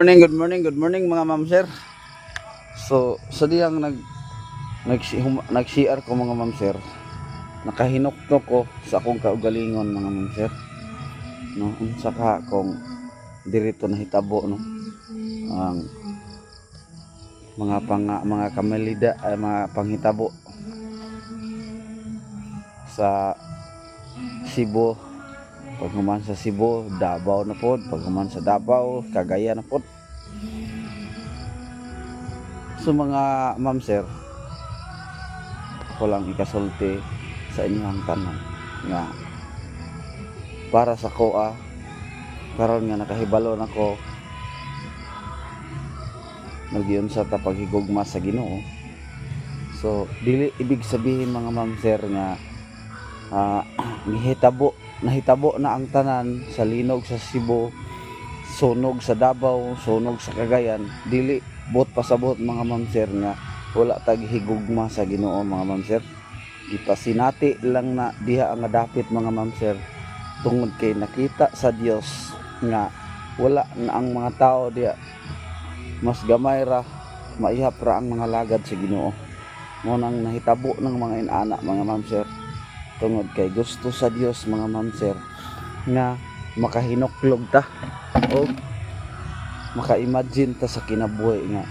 Morning, good morning, good morning, mga ma'am sir. So, sa diyang nag nag nag-CR ko, mga ma'am sir. Nakahinuktok ko sa akong kaugalingon, mga ma'am sir. No, unsa ka kung dirito nahitabo, no? Ang mga pang mga kamalida ay mga panghitabo sa Cebu. Paghuman sa Cebu, Davao na pod. Paghuman sa Davao, Cagayan na pod. So mga ma'am sir, ako lang ikasulti sa inyong tanan nga para sa koa karon nga nakahibalo nako nagyun sa paghigugma sa Ginoo. So dili ibig sabihin, mga ma'am sir, nga gihitabo nahitabo na ang tanan sa linog sa Cebu, sunog sa Davao, sunog sa Cagayan, dili buot pasabot, mga ma'am sir, nga wala tag higugma sa Ginoo, mga ma'am sir. Gipasinati lang na diha ang dapit, mga ma'am sir, tungod kay nakita sa Dios nga wala na ang mga tao diha, mas gamay ra maihap ra ang mga lagad sa Ginoo. Mo nang nahitabo ng mga inana, mga ma'am sir, tungod kay gusto sa Dios, mga ma'am sir, nga makahinuklog ta o maka-imagine ta sa kinabuhi nga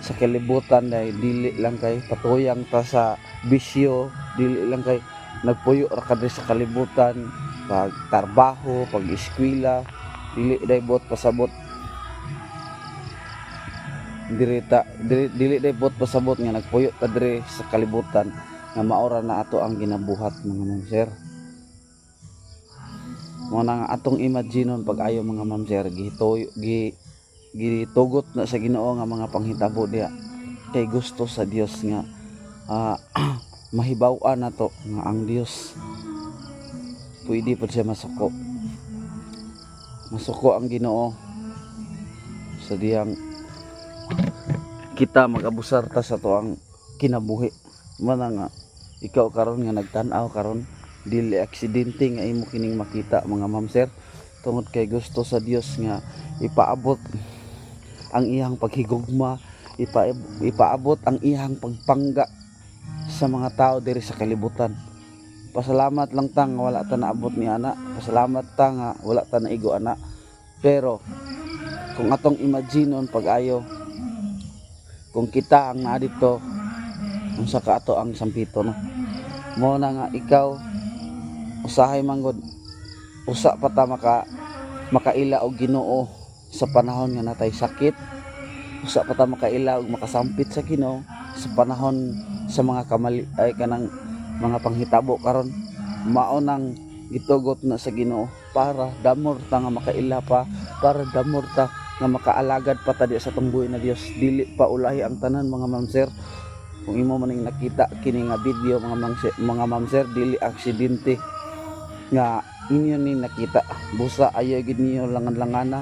sa kalibutan dahil dili lang kay patuyang ta sa bisyo, dili lang kay nagpuyo ra ka diri sa kalibutan, pag trabaho, pag eskwela. Dili day buot pasabot diri ta dili, dili day buot pasabot nga nagpuyo ta diri sa kalibutan nga maora na ato ang ginabuhat, mga ma'am sir. Mo na nga atong imaginon pag ayo, mga ma'am sir, gituyo gi gitugot na sa Ginoo nga mga panghitabo diha kay gusto sa Dios nga mahibaw-an nato nga ang Dios pwede pod siya masuko. Masuko ang Ginoo sa diyang kita mag-abusar ta sa atoang kinabuhi. Mana nga ikaw karon nga nagtan-aw karon, dili aksidente nga imo kining makita, mga ma'am sir, tungod kay gusto sa Dios nga ipaabot ang iyang paghigugma, ipaabot ang iyang pagpangga sa mga tao diri sa kalibutan. Pasalamat lang ta nga wala ta naabot ni ana, pasalamat ta nga wala ta naigo ana. Pero kung atong imaginon pag-ayo, kung kita ang naa dito, unsa ka ato ang sampito, no? Mo na nga ikaw usahay manggod usa pa ta makaila og Ginoo sa panahon nga natay sakit, usa pa ta makaila og makasampit sa Ginoo sa panahon sa mga kamali ay kanang mga panghitabo karon. Mao nang gitugot na sa Ginoo para damor ta nga makaila pa, para damor ta nga makaalagad pa ta di sa tungbuhi na Dios. Dili pa ulahi ang tanan, mga ma'am sir. Kung imo maning nakita kini nga video, mga ma'am sir, dili aksidente nga inyo ni nakita. Busa ayaw gid niyo langan-langana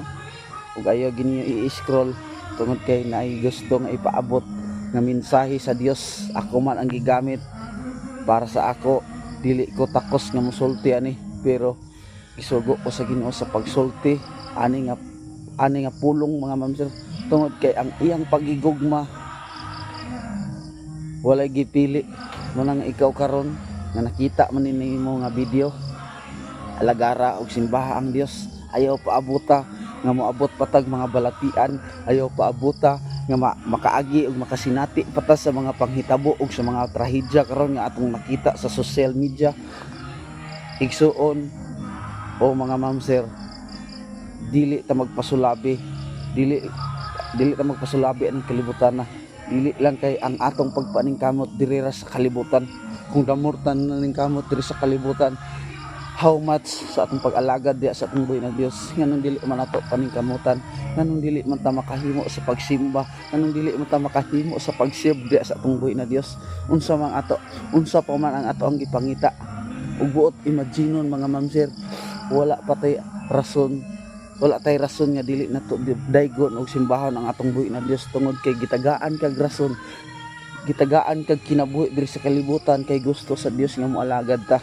ug ayaw gid niyo i-scroll tungod kay naay gusto nga ipaabot nga mensahe sa Dios. Ako man ang gigamit. Para sa ako, dili ko takos nga mosulti ani, pero gisugo ko sa Ginoo sa pagsulti ani nga pulong, mga ma'am sir, tungod kay ang iyang pagigugma walay gipili. Mo nang ikaw karon nga nakita man nimo nga video, alagara og simbaha ang Dios. Ayaw paabuta nga moabot patag mga balatian, ayaw paabuta nga makaagi og makasinati pa ta sa mga panghitabo og sa mga trahedya karon nga atong nakita sa social media. Igsuon o mga ma'am sir, dili ta magpasulabi, dili dili ta magpasulabi ang kalibutan na dili lang kay ang atong pagpaningkamot diri ra sa kalibutan. Kung damor ta naningkamot diri sa kalibutan, how much sa atong pag-alagad diya sa atong buhi na Dios? Nganong dili man ato paningkamutan? Nganong dili man ta makahimo sa pagsimba? Nganong dili man ta makahimo sa pag-serve diya sa atong buhi na Dios? Unsa man ato, unsa pa man ang ato ang gipangita? Ug buot imaginon, mga ma'am sir, wala pa tay rason, wala tay rason nga dili nato daygon og simbahon ang atong buhi na Dios, tungod kay gitagaan kag rason, gitagaan kag kinabuhi diri sa kalibutan kay gusto sa Dios nga moalagad ta.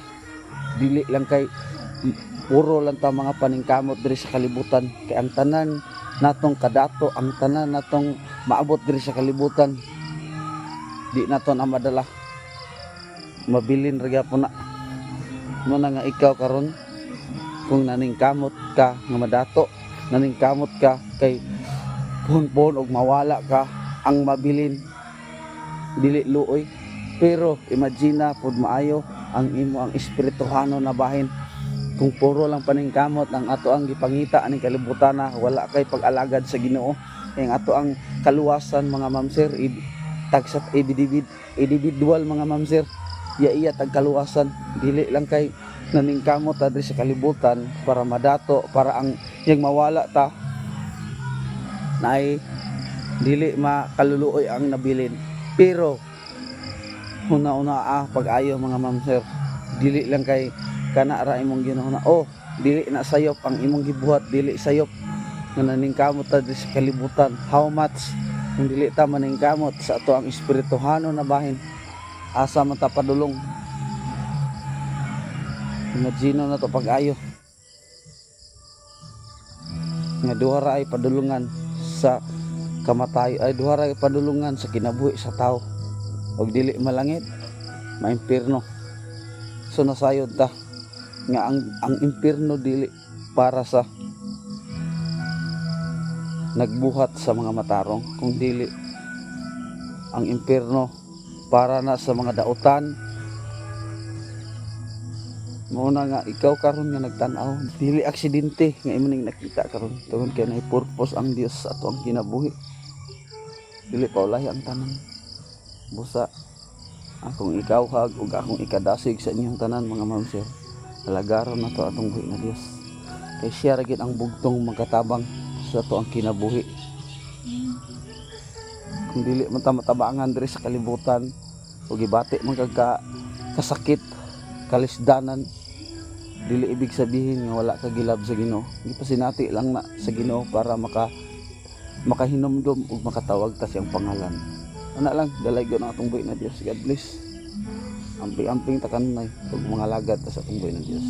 Dili lang kay puro lang ta mga paningkamot diri sa kalibutan, kay ang tanan natong kadato, ang tanan natong maabot diri sa kalibutan, di nato na madala, mabilin ra gyapon na. Mo na nga ikaw karon, kung naningkamot ka nga madato, naningkamot ka kay puhon-puhon og mawala ka, ang mabilin dili luoy. Pero imagine na pud maayo ang imo ang espirituhano na bahin kung puro lang paningkamot ang ato ang gipangita aning kalibutan na wala kay pag-alagad sa Ginoo. Kay ang ato ang kaluwasan, mga ma'am sir, tagsat individual, mga ma'am sir, iya iya tag kaluwasan. Dili lang kay naningkamot ta diri sa kalibutan para madato, para ang yang mawala ta naay dili makaluluoy ang nabilin. Pero una-una pag-ayo, mga ma'am sir, dili lang kay kana ra imong ginahuna oh, dili na sayop ang imong gibuhat, dili sayop nga naningkamot ta diri sa kalibutan. How much kung dili ta maningkamot sa ato ang espirituhano na bahin? Asa man ta padulong? Imagine na to pag-ayo nga duha ra ay padulungan sa kamatay, ay duha ra ay padulungan sa kinabuhi sa tao: og dili malangit, maimpirno. So nasayod ta nga ang impirno dili para sa nagbuhat sa mga matarong, kung dili ang impirno para na sa mga dautan. Mao na nga ikaw karon nga nagtan-aw, dili aksidente nga imo ning nakita karon, tungod kay nay purpose ang Dios sa ato ang kinabuhi. Dili pa ulahi ang tanan. Busa akong ikawhag ug akong ikadasig sa inyong tanan, mga ma'am sir, alagaron na to atong buhi na Dios, kay siya ra gid ang bugtong magkatabang sa ato ang kinabuhi. Kung dili man ta matabangan diri sa kalibutan ug gibati man kag kasakit, kalisdanan, dili ibig sabihin nga wala ka gi-love sa Ginoo. Gipasinati lang na sa Ginoo para makahinumdum ug makatawag ta siyang pangalan. Ana lang, dalaygon ang atong buhi na Dios. God bless. Amping-amping ta kanunay ug mga lagad ta sa atong buhi na Dios.